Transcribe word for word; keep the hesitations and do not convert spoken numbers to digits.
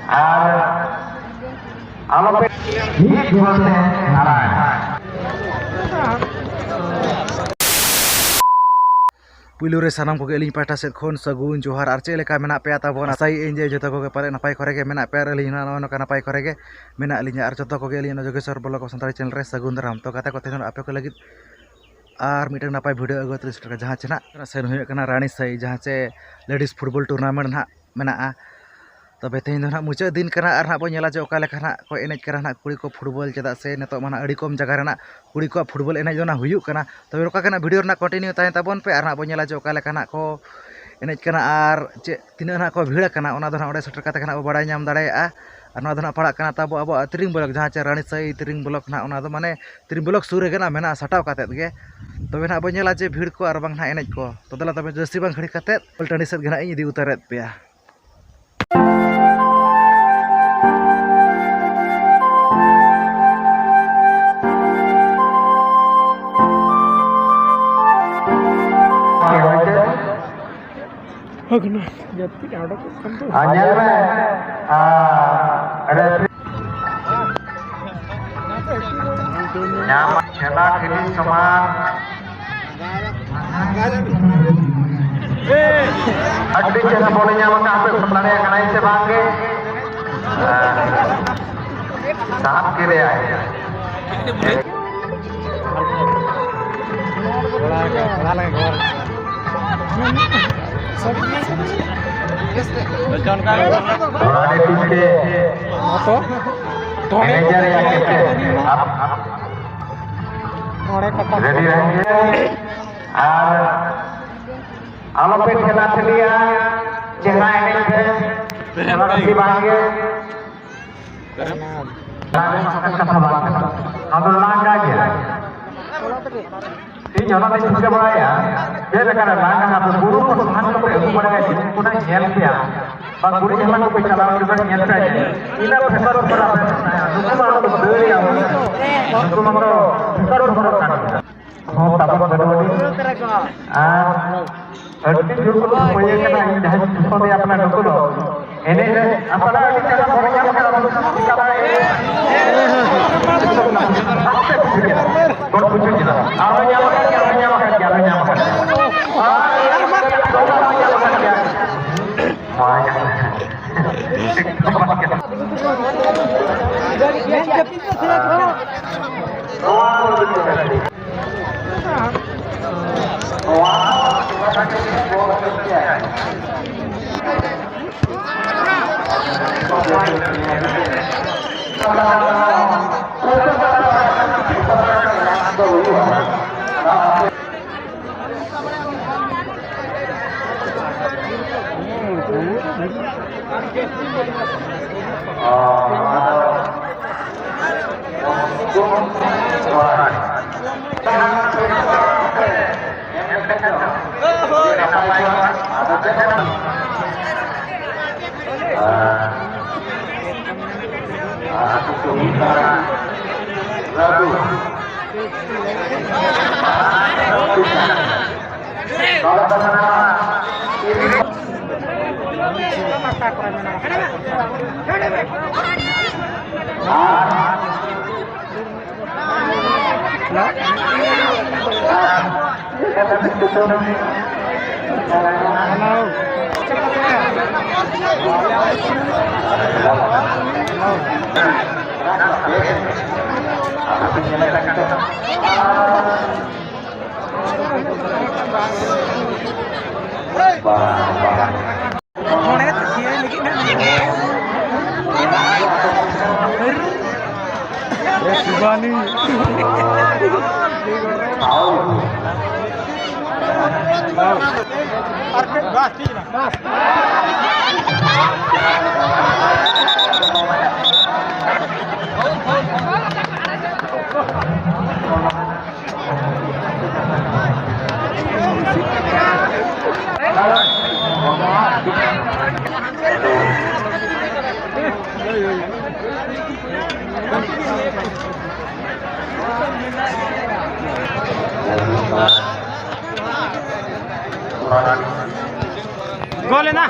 ᱟᱨ ᱟᱞᱚᱯᱮ ᱢᱤᱫ ᱡᱩᱣᱟᱹᱱ ᱛᱮ ᱦᱟᱨᱟᱭ᱾ ᱯᱩᱭᱞᱩ ᱨᱮ ᱥᱟᱱᱟᱢ ᱠᱚᱜᱮ ᱟᱹᱞᱤᱧ ᱯᱟᱦᱴᱟ ᱥᱮᱫ ᱠᱷᱚᱱ ᱥᱟᱹᱜᱩᱱ ᱡᱚᱦᱟᱨ᱾ ᱟᱨ ᱪᱮᱫ ᱞᱮᱠᱟ ᱢᱮᱱᱟᱜ ᱯᱮᱭᱟ ᱛᱟᱵᱚᱱ? ᱟᱥᱟᱭᱮᱫ ᱟᱹᱧ ᱡᱮ ᱡᱚᱛᱚ ᱠᱚᱜᱮ ᱯᱟᱞᱮ ᱱᱟᱯᱟᱭ ᱠᱚᱨᱮ ᱜᱮ ᱢᱮᱱᱟᱜ ᱯᱮᱭᱟ, ᱟᱨ ᱟᱹᱞᱤᱧ ᱦᱚᱸ ᱱᱚᱜᱼᱚ ᱱᱚᱝᱠᱟ ᱱᱟᱯᱟᱭ ᱠᱚᱨᱮ ᱜᱮ ᱢᱮᱱᱟᱜ ᱞᱤᱧᱟ᱾ ᱟᱨ ᱡᱚᱛᱚ ᱠᱚᱜᱮ ᱟᱹᱞᱤᱧ ᱚᱱᱟ ᱡᱳᱜᱮᱥᱣᱚᱨ ᱵᱞᱚᱜ ᱥᱟᱱᱛᱟᱲᱤ ᱪᱮᱱᱮᱞ ᱨᱮ ᱥᱟᱹᱜᱩᱱ ᱫᱟᱨᱟᱢ᱾ ᱛᱚ ᱜᱟᱛᱮ ᱠᱚ, ᱛᱮᱦᱮᱧ ᱫᱚ ᱟᱯᱮ ᱠᱚ ᱞᱟᱹᱜᱤᱫ ᱟᱨ ᱢᱤᱫᱴᱟᱝ ᱱᱟᱯᱟᱭ ᱵᱷᱤᱰᱤᱭᱳ ᱟᱹᱜᱩ ᱠᱟᱛᱮ ᱥᱮᱴᱮᱨ ᱠᱟᱱᱟ, ᱡᱟᱦᱟᱸ ᱪᱮ ᱱᱟᱜ ᱥᱮᱱ ᱦᱩᱭᱩᱜ ᱠᱟᱱᱟ ᱨᱟᱱᱤ ᱥᱟᱹᱭ, ᱡᱟᱦᱟᱸ ᱪᱮ ᱞᱮᱰᱤᱥ ᱯᱷᱩᱴᱵᱚᱞ ᱴᱩᱨᱱᱟᱢᱮᱱᱴ ᱱᱟᱦᱟᱜ ᱢᱮᱱᱟᱜᱼᱟ᱾ ᱛᱚᱵᱮ ᱛᱮᱦᱮᱧ ᱫᱚ ᱱᱟᱦᱟᱜ ᱢᱩᱪᱟᱹᱫ ᱫᱤᱱ ᱠᱟᱱᱟ, ᱟᱨ ᱱᱟᱦᱟᱜ ᱵᱚᱱ ᱧᱮᱞᱟ ᱡᱮ ᱚᱠᱟ ᱞᱮᱠᱟ ᱱᱟᱦᱟᱜ ᱠᱚ ᱮᱱᱮᱡ ᱠᱟᱱᱟ ᱱᱟᱦᱟᱜ ᱠᱩᱲᱤ ᱠᱚ ᱯᱷᱩᱴᱵᱚᱞ, ᱪᱮᱫᱟᱜ ᱥᱮ ᱱᱤᱛᱚᱜ ᱢᱟ ᱱᱟᱦᱟᱜ ᱟᱹᱰᱤ ᱠᱚᱢ ᱡᱟᱭᱜᱟ ᱨᱮ ᱱᱟᱦᱟᱜ ᱠᱩᱲᱤ ᱠᱚᱣᱟᱜ ᱯᱷᱩᱴᱵᱚᱞ ᱮᱱᱮᱡ ᱫᱚ ᱱᱟᱦᱟᱜ ᱦᱩᱭᱩᱜ ᱠᱟᱱᱟ᱾ ᱛᱚᱵᱮ ᱱᱚᱝᱠᱟ ᱜᱮ ᱱᱟᱦᱟᱜ ᱵᱷᱤᱰᱤᱭᱳ ᱨᱮᱱᱟᱜ ᱠᱚᱱᱴᱤᱱᱤᱭᱩ ᱛᱟᱦᱮᱱ ᱛᱟᱵᱚᱱ ᱯᱮ, ᱟᱨ ᱱᱟᱦᱟᱜ ᱵᱚᱱ ᱧᱮᱞᱟ ᱡᱮ ᱚᱠᱟ ᱞᱮᱠᱟ ᱱᱟᱦᱟᱜ ᱠᱚ ᱮᱱᱮᱡ ᱠᱟᱱᱟ ᱟᱨ ᱪᱮᱫ ᱛᱤᱱᱟᱹᱜ ᱱᱟᱦᱟᱜ ᱠᱚ ᱵᱷᱤᱲ ᱟᱠᱟᱱᱟ, ᱚᱱᱟ ᱫᱚ ᱱᱟᱦᱟᱜ ᱚᱸᱰᱮ ᱥᱮᱴᱮᱨ ᱠᱟᱛᱮ ᱜᱮ ᱱᱟᱦᱟᱜ ᱵᱚ ᱵᱟᱲᱟᱭ ᱧᱟᱢ ᱫᱟᱲᱮᱭᱟᱜᱼᱟ᱾ ᱟᱨ ᱱᱚᱣᱟ ᱫᱚ ᱱᱟᱦᱟᱜ ᱯᱟᱲᱟᱜ ᱠᱟᱱᱟ ᱛᱟᱵᱚ ᱟᱵᱚᱣᱟᱜ ᱛᱤᱨᱤᱝ ᱵᱞᱚᱠ, ᱡᱟᱦᱟᱸ ᱪᱮ ᱨᱟᱱᱤ ᱥᱟᱹᱭ ᱛᱤᱨᱤᱝ ᱵᱞᱚᱠ ᱱᱟᱦᱟᱜ, ᱚᱱᱟ ᱫᱚ ᱢᱟᱱᱮ ᱛᱤᱨᱤᱝ ᱵᱞᱚᱠ ᱥᱩᱨ ᱨᱮᱜᱮ ᱱᱟᱦᱟᱜ ᱢᱮᱱᱟᱜᱼᱟ, ᱥᱟᱴᱟᱣ ᱠᱟᱛᱮᱫ ᱜᱮ᱾ ᱛᱚᱵᱮ ᱱᱟᱦᱟᱜ ᱵᱚᱱ ᱧᱮᱞᱟ ᱡᱮ ᱵᱷᱤᱲ ᱠᱚ ᱟᱨ ᱵᱟᱝ ᱱᱟᱦᱟᱜ ᱮᱱᱮᱡ ᱠᱚ᱾ ᱛᱚ ᱫᱮᱞᱟ ᱛᱚᱵᱮ ᱡᱟᱹᱥᱛᱤ ᱵᱟᱝ ᱜᱷᱟᱹᱲᱤ ᱠᱟᱛᱮᱫ ᱵᱚᱞ ᱴᱟᱺᱰᱤ ᱥᱮᱫ ᱜᱮ ᱱᱟᱦᱟᱜ ᱤᱧ ᱤᱫᱤ ᱩᱛᱟᱹᱨᱮᱫ ᱯᱮᱭᱟ᱾ ᱦᱟᱹᱠᱱᱟ ᱡᱟᱹᱯᱤᱫ ᱟᱰᱚᱠᱚᱜ ᱠᱟᱱ ᱫᱚ᱾ ᱟᱨ ᱧᱮᱞ ᱢᱮ, ᱟᱨ ᱨᱮᱯᱷᱨᱤ ᱧᱟᱢ ᱠᱷᱮᱞᱟ ᱠᱷᱮᱞᱤ ᱥᱚᱢᱟᱱ᱾ ᱟᱹᱰᱤ ᱪᱮᱦᱨᱟ ᱵᱚᱞᱮ ᱧᱟᱢ ᱟᱠᱟᱫ, ᱦᱟᱯᱮ ᱥᱟᱵ ᱫᱟᱲᱮᱭᱟᱜ ᱠᱟᱱᱟᱭ ᱥᱮ ᱵᱟᱝ ᱜᱮ? ᱥᱟᱵ ᱠᱮᱫᱮᱭᱟᱭ᱾ ᱚᱱᱟ ᱨᱮ ᱴᱤᱢ ᱛᱮ ᱢᱮᱱᱮᱡᱟᱨ ᱨᱮᱭᱟᱜ ᱠᱮᱯᱴᱮᱱ ᱟᱯ ᱨᱮᱰᱤ ᱨᱮ᱾ ᱟᱨ ᱟᱞᱚᱯᱮ ᱴᱷᱮᱞᱟ ᱴᱷᱮᱞᱤᱭᱟ, ᱪᱮᱦᱨᱟ ᱮᱱᱮᱡ ᱯᱮ, ᱴᱷᱮᱞᱟ ᱴᱷᱮᱞᱤ ᱵᱟᱝ ᱜᱮ᱾ ᱞᱟᱸᱜᱟ ᱠᱟᱛᱷᱟ ᱵᱟᱝ ᱠᱟᱱᱟ, ᱱᱚᱣᱟ ᱫᱚ ᱞᱟᱸᱜᱟ ᱜᱮ᱾ ᱤᱧ ᱚᱱᱟ ᱫᱚᱧ ᱴᱷᱤᱠᱟᱹ ᱵᱟᱲᱟᱭᱟ, ᱪᱮᱫ ᱞᱮᱠᱟᱨᱮ ᱞᱟᱸᱜᱟ ᱟᱯᱮ ᱵᱩᱨᱩ ᱠᱚ ᱥᱟᱦᱟᱱ ᱠᱚᱯᱮ ᱟᱹᱜᱩ ᱵᱟᱲᱟᱭᱟ, ᱡᱤᱞ ᱠᱚ ᱧᱮᱞ ᱯᱮᱭᱟ, ᱵᱟ ᱵᱩᱨᱩ ᱡᱟᱦᱟᱸ ᱠᱚᱯᱮ ᱪᱟᱞᱟᱣ ᱞᱮᱱᱠᱷᱟᱱ ᱧᱮᱞ ᱯᱮᱭᱟ, ᱤᱱᱟᱹ ᱯᱷᱮᱥᱚᱱ ᱠᱚ ᱟᱯᱮ ᱱᱩᱠᱩ ᱢᱟ ᱫᱟᱹᱲ ᱮᱭᱟ, ᱱᱩᱠᱩ ᱢᱟᱛᱚ ᱯᱷᱮᱥᱚᱱ ᱠᱚ ᱠᱟᱱ ᱜᱮᱭᱟ᱾ ᱦᱚᱸ, ᱛᱟᱵᱚᱱ ᱵᱟᱹᱱᱩᱜ ᱟᱹᱱᱤᱡ᱾ ᱟᱨ ᱟᱹᱰᱤ ᱡᱳᱨ ᱠᱚ ᱥᱚᱢᱚᱭ ᱠᱟᱱᱟ, ᱤᱧ ᱡᱟᱦᱟᱸᱧ ᱯᱷᱳᱱ ᱟᱯᱱᱟᱨ ᱱᱩᱠᱩ ᱫᱚ ᱮᱱᱮᱡ ᱨᱮ ᱟᱥᱟᱲᱟ ᱟᱹᱰᱤ ᱪᱮᱦᱨᱟ ᱵᱚᱞ ᱧᱟᱢ ᱠᱟᱱᱟ, ᱵᱟᱵᱩ᱾ ᱪᱮᱠᱟ ᱫᱟᱲᱮᱭᱟᱜᱼᱟ? ᱟᱥᱛᱮ ᱠᱩᱥᱤ ᱜᱮ᱾ ᱜᱚᱰ ᱯᱩᱪᱩᱡ ᱮᱱᱟ᱾ ᱟᱨᱦᱚᱸ ᱧᱟᱢ ᱟᱠᱟᱫ ᱜᱮᱭᱟ, ᱟᱨᱦᱚᱸ ᱧᱟᱢ ᱟᱠᱟᱫ ᱜᱮᱭᱟ, ᱟᱨᱦᱚᱸ ᱧᱟᱢ ᱟᱠᱟᱫ ᱜᱮᱭᱟ᱾ ᱟᱨ ᱫᱚᱦᱲᱟ ᱦᱚᱸ ᱧᱟᱢ ᱟᱠᱟᱫ ᱜᱮᱭᱟ᱾ ᱱᱚᱣᱟ ᱧᱟᱢ ᱟᱠᱟᱫ ᱜᱮᱭᱟ᱾ ᱱᱚᱣᱟ ᱮ ᱥᱤᱵᱟᱱᱤ᱾ ᱟᱨ ᱠᱟᱹᱡ ᱵᱟᱥ ᱴᱷᱤᱠ ᱮᱱᱟ᱾ ᱜᱳᱞ ᱮᱱᱟ᱾